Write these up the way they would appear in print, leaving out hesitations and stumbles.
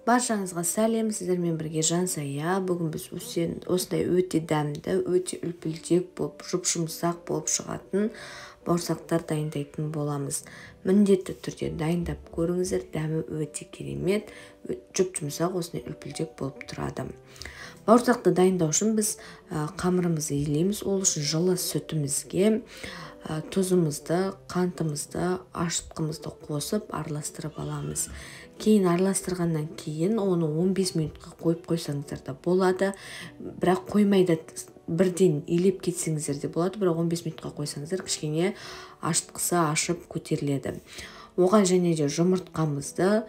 Баршаңызға сәлем, сіздермен бірге Жансая. Бүгін біз осындай өте дәмді, өте үлпілдек болып, жұп-жұмсақ болып шығатын бауырсақтар дайындайтын боламыз. Міндетті түрде дайындап көріңіздер, дәмі өте керемет, жұп-жұмсақ, осындай үлпілдек болып тұрады. Бауырсақты дайындау үшін біз қамырымызды илейміз. Ол үшін жылы сүтімізге тұзымызды, қантымызды, ашытқымызды қосып араластырып аламыз. Кейін араластырғаннан кейін оны 15 минутқа қойып қойсаңыздар да болады. Бірақ қоймай да бірден илеп кетсеңіздер де болады, бірақ 15 минутқа қойсаңыздар кішкене ашытқысы ашып көтеріледі. Оған және де жұмыртқамызды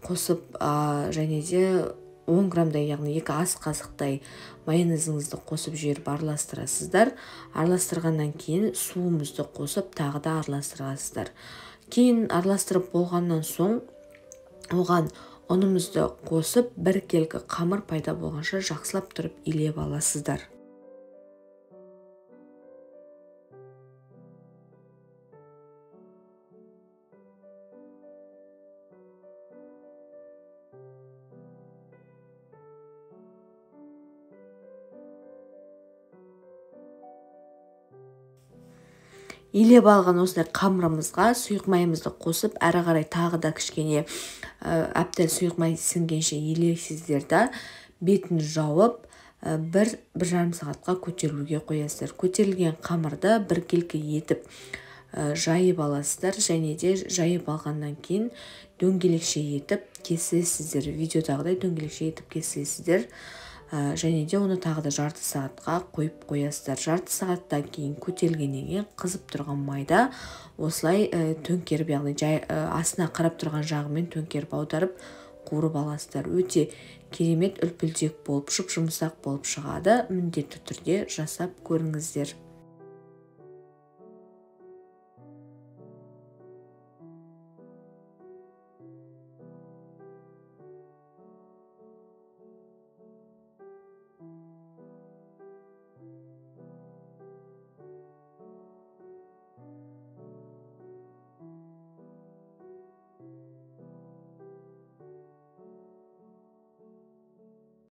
қосып, және де 10 граммдай, яғни 2 ас қасықтай майонезіңізді қосып жіберіп араластырасыздар. Араластырғаннан кейін суымызды қосып тағы да араластырасыздар. Кейін араластырып болғаннан соң оған ұнымызды қосып біркелкі қамыр пайда болғанша жақсылап тұрып илеп аласыздар. Илеп алған осындай қамырымызға сұйық майымызды қосып, әрі қарай тағы да кішкене әбден сұйық май сіңгенше елейсіздер да, бетін жауып, бір жарым сағатқа көтерілуге қоясыздар. Көтерілген қамырды біркелкі етіп жайып аласыздар, және де жайып алғаннан кейін дөңгелекше етіп кесесіздер. Видеодағыдай дөңгелекше етіп кесесіздер. Және де оны тағы да жарты сағатқа қойып қоясыздар. Жарты сағаттан кейін көтерілгеннен кейін қызып тұрған майда осылай төңкеріп, яғни жай, астына қарап тұрған жағымен төңкеріп аударып қуырып аласыздар. Өте керемет үлпілдек болып, жұп-жұмсақ болып шығады. Міндетті түрде жасап көріңіздер.